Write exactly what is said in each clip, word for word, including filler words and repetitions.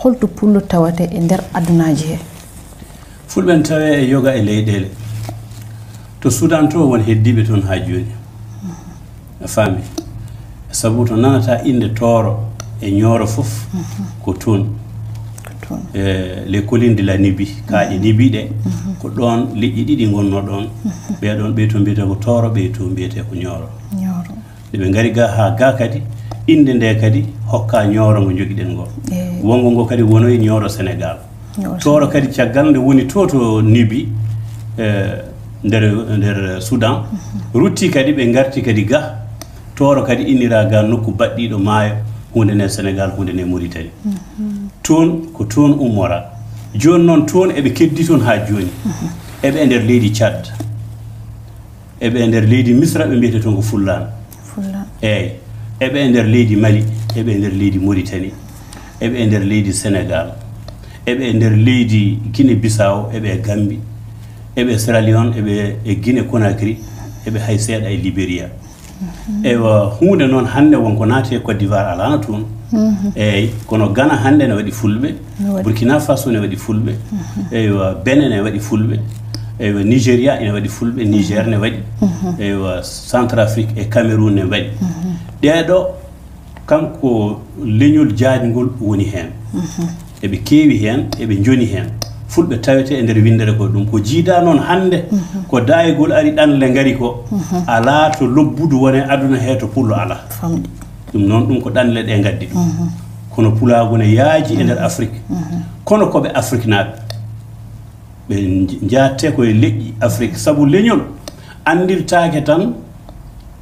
Holto pullo tawate e nder adunaaji he? Fulɓe ne tawee e yoga e leyɗeele. To Sudan to won heddiiɓe toon haa jooni. A faami? Sabu to nanata innde Tooro e Ñooro fof, ko toon. Ko toon. E les collines de la Nubie, kaaƴe Nibi ɗe, ko ɗoon leƴƴi ɗiɗi ngonnoo ɗoon. Ɓee ɗoon, ɓee to mbiyetee ko Tooro, ɓee to mbiyetee ko Ñooro. Ñooro. Nde ɓe ngari ga haa ga kadi, innde nde kadi hokka Ñooro ngo njogiɗen ngo. Eey. Wonngo ngo kadi wonoyi Ñooro Senegaal. Ñooro Tooro Senegaal. Kadi caggal nde woni to, to Nibi, eh, nder, nder Sudan, rutti kadi ɓe ngarti kadi ga. Tooro kadi innira ga nokku baɗɗiiɗo maayo, huunde nde Senegaal, huunde nde Mauritanie. Toon, ko toon ummora. Jooni noon toon eɓe keddi toon haa jooni. Eɓe e nder leydi Tchad. Eɓe e nder leydi Misra, ɓe mbiyetee toon ko Fullaan. Fullaan. Eey. Eɓe e nder leydi Mali, eɓe e nder leydi Mauritanie, eɓe e nder leydi Senegaal, eɓe e nder leydi Guinée Bissau, eɓe e Gambie, eɓe e Sierra Leone, eɓe e Guinée Conakry, eɓe hay seeɗa e Liberia. Eywa, huunde noon hannde won ko naati e Côte d'Ivoire alaano toon. Eey, kono Ghana hannde ne waɗi fulɓe, Burkina Faso ne waɗi fulɓe, eywa, Benin ne waɗi fulɓe, eywa, Nigeria ene waɗi fulɓe, Niger ne waɗi, eywa, Centrafrique e Cameroun ne waɗi. Ɗeeɗo kam ko leñol jaajngol woni heen. Eɓe keewi heen, eɓe njoni heen. Fulɓe tawete e nder winndere ko ɗum. Ko jiida noon hannde, ko daayegol ari ɗanle ngari ko, alaa to lobbudu wone aduna he to pullo alaa. Famɗi. Ɗum noon, ɗum ko ɗanle ɗe ngaddi ɗum. Kono pulaagu ne yaaji e nder Afrik. Kono ko ɓe Afriknaaɓe. Ɓe nj-, njaatte ko e leƴƴi Afrik. Sabu leñol anndirtaake tan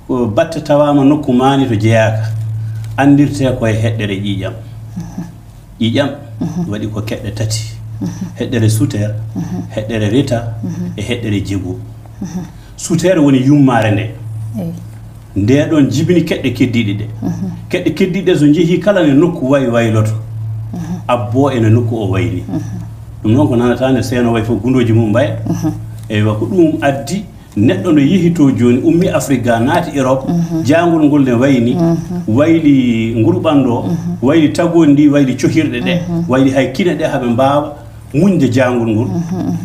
ko batte tawaama nokku maani to jeyaaka. Anndirte ko e heɗɗere ƴiiƴam. Ƴiiƴam waɗi ko keɗɗe tati. Heɗɗere Suter, heɗɗere Reta, e heɗɗere Jego. Suter woni yummaare nde. Eey. Nde ɗoon jibini keɗɗe keddiiɗe ɗe. Keɗɗe keddiiɗe ɗe so njehii kala ne nokku way wayloto. Abboo ene nokku o wayni. Ɗum noon ko nanata nde seeno way fof gundooji mum mbaya. Eywa, ko ɗum addi neɗɗo no yehi to jooni, ummi Afrik ga, naati Europe, jaangol ngol ne wayni, wayli ngurɓanɗo, wayli tagondi ndi, wayli cohirɗe ɗe, wayli hay kine ɗe haɓe mbaawa muñde jaangol ngol,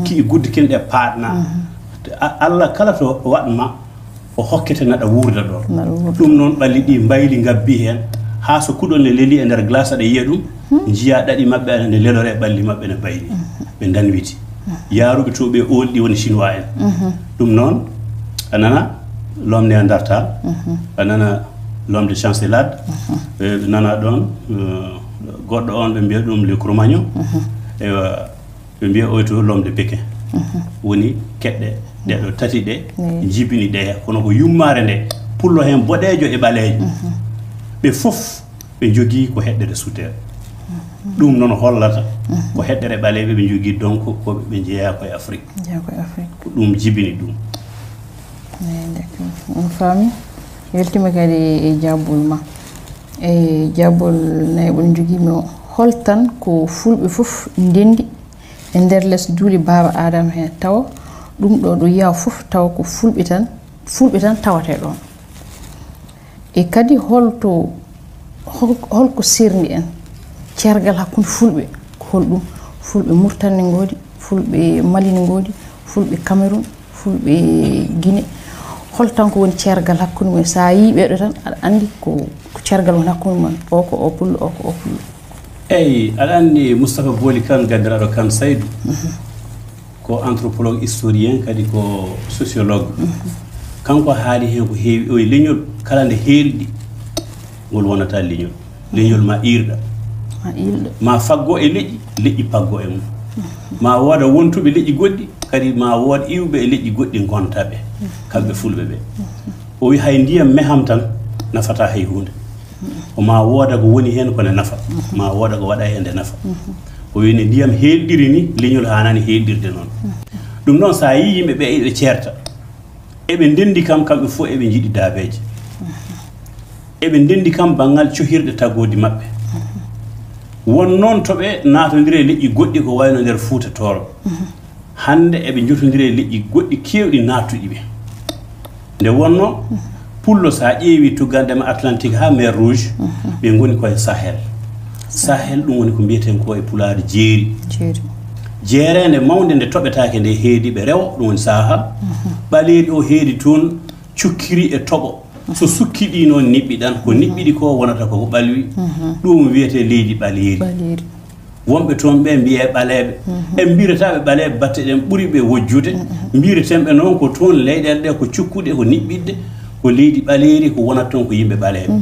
ki'i gudde kine ɗe paaɗna. A-, Allah kala to waɗ ma, o hokkete naɗa wuurda ɗoon. Naɗa wuurda. Ɗum noon ɓalli ɗi mbayli ngabbi heen, haa so kuɗol ne leli e nder glace aɗa yiya ɗum, njiya ɗaɗi maɓɓe ana ne lelore ɓalli maɓɓe ne mbayli. Ɓe danwiti. Yaaruɓe to ɓe oolɗi woni Chinois en. Ɗum noon, a nana l'homme Néandertal, a nana l'homme de Chancellade, ɓe nana ɗoon, eh, goɗɗo on ɓe mbiya ɗum le Cro-Magnon. Eywa, ɓe mbiya oy to l'homme de Pékin. Woni keɗɗe ɗe ɗo tati ɗe, eey, jibini ɗe, kono ko yummaare nde, pullo heen boɗeejo e ɓaleejo. Ɓe fof ɓe njogii ko heɗɗere Suter. Ɗum noon hollata ko heɗɗere ɓaleeɓe ɓe njogii, donc ko ɓe njeyaa ko e Afrik. Njeyaa ko e Afrik. Ko ɗum jibini ɗum. Eey, d'accord. On faami. Weltima kadi e jaabol ma. E jaabol nayaɓol njogiimi o, hol tan ko fulɓe fof ndenndi e nder les duule Baaba Aadama hee, tawa ɗum ɗo ɗo yiya fof tawa ko fulɓe tan, fulɓe tan tawatee ɗoon. E kadi holto, hol-, holko serni en? Ceergal hakkunde fulɓe, ko holɗum? Fulɓe Murtani ne ngoodi, fulɓe Mali ne ngoodi, fulɓe Cameroun, fulɓe Guinée. Hol tan ko woni ceergal hakkunde mumen? So a yii ɓeeɗo tan, aɗa anndi ko, ko ceergal woni hakkunde mumen. O ko o pullo, o ko o pullo. Eyi, aɗa anndi Moustapha Boly Kane, ganndiraaɗo Kane Saydou, ko anthropologue, historien, kadi ko sociologue. Kanko haali heen ko heewi. O wiyi leñol kala nde heelɗi, ngol wonata leñol. Leñol ma iirɗa. Ma iirɗa. Ma faggo e leƴƴi, leƴƴi paggo e mum. Ma wooda wontuɓe leƴƴi goɗɗi, kadi ma wooda iwɓe e leƴƴi goɗɗi ngonta ɓe, kamɓe fulɓe ɓe. O wiyi hay ndiyam meham tan nafata hay huunde. O ma wooda ko woni heen ko ne nafa, ma wooda ko waɗa heen nde nafa. O wiyi ne ndiyam heelɗiri ni, leñol haanani heelɗirde noon. Ɗum noon, so a yii yimɓe ɓe eɓe ceerta, eɓe ndenndi kam, kamɓe fof eɓe njiɗi daabeeje. Eɓe ndenndi kam banngal cohirɗe tagoodi maɓɓe. Won noon to ɓe naatondiri e leƴƴi goɗɗi ko wayno nder Fuuta Tooro. Hannde eɓe njotondiri e leƴƴi goɗɗi keewɗi naattuɗi ɓe. Nde wonnoo, pullo, so a ƴeewi tugganɗe ma Atlantique haa mer Rouge, ɓe ngoni koye Sahel. Sahel, ɗum woni ko mbiyeten ko e pulaar jeeri. Jeeri. Jeereende mawnde nde toɓetaake nde heedi ɓe rewo, ɗum woni Sahel. Ɓaleeri o heedi toon cukkiri e toɓo. So sukki ɗi noon niɓɓi ɗan, ko niɓɓiɗi ko wonata ko ɓalwi. Ɗum wiyetee leydi ɓaleeri. Ɓaleeri. Wonɓe toon ɓe mbiyee ɓaleeɓe. En mbiyataɓe ɓaleeɓe, batte ɗen ɓuri ɓe wojjude. Mbiyaten ɓe noon ko toon leyɗeele ɗe ko cukkuɗe, ko niɓɓiɗde, ko leydi ɓaleeri, ko wonata toon ko yimɓe ɓaleeɓe.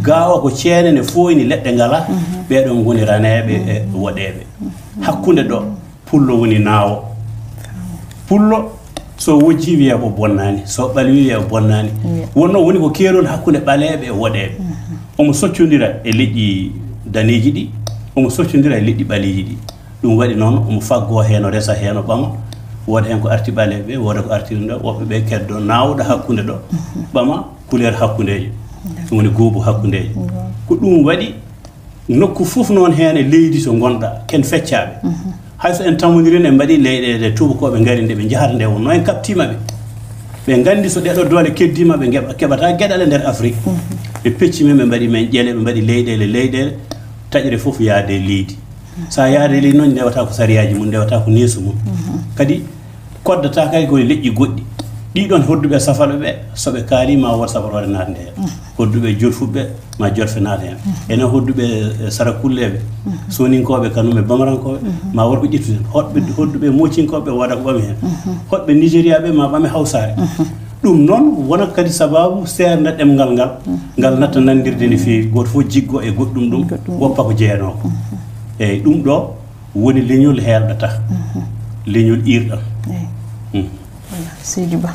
Gaa o ko ceene ne fooyni, leɗɗe ngala, ɓee ɗoon ngoni raneeɓe e woɗeeɓe. Hakkunde ɗo, pullo woni naawo. Pullo, so wojji wiyee ko bonnaani, so ɓalwi wiyee ko bonnaani. Wonnoo woni ko keerol hakkunde ɓaleeɓe e woɗeeɓe. Omo soccondira e leƴƴi daneeji ɗi, omo soccondira e leƴƴi ɓaleeji ɗi. Ɗum waɗi noon omo faggoo heen, o resa heen, o ɓama. Wooda heen ko arti ɓaleeɓe, wooda ko arti ɗo, woɓɓe ɓe keddo naawɗa hakkunde ɗo, ɓama couleur hakkundeejo. Ɗum woni goobu hakkundeejo. Ko ɗum waɗi nokku fof noon heen e leydi to ngonɗa, ken feccaaɓe. Hay so en tamondiri en mbaɗi leyɗeele tuubakooɓe ngari nde ɓe njahata nde wonnoo en kaɓtiima ɓe. Ɓe nganndi so ɗeɗo doole keddiima ɓe ngeɓa-, keɓata geɗal e nder Afrik. Ɓe pecci men, ɓe mbaɗi men ƴeele, ɓe mbaɗi leyɗeele, leyɗeele, taƴre fof yaade e leydi. So a yaade e leydi noon, ndewata ko sariyaaji mum, ndewata ko neesu mum. Kadi koddata kadi ko e leƴƴi goɗɗi. Ɗiɗon hodduɓe safalɓe ɓe, so ɓe kaali ma wood safaroore naatnde heen. Hodduɓe jolfuɓe ma jolfe naata heen. Ene hodduɓe, eh, sarakulleeɓe, soninkooɓe, kanum e bamarankooɓe, ma wood ko ƴettude heen. Hoɗɓe, hodduɓe moocinkooɓe, wooda ko ɓami heen. Hoɗɓe Nigéria ɓe ma ɓame hawsaare. Ɗum noon wona kadi sabaabu seernde ɗemngal ngal, ngal natta nanndirde no feewi, gooto fof jiggo e goɗɗum ɗum, woppa ko jeyanoo ko. Eeyi, ɗum ɗo woni leñol heerɗata, leñol iirɗam. Eeyi. Mm. Voilà, Seydi Ba.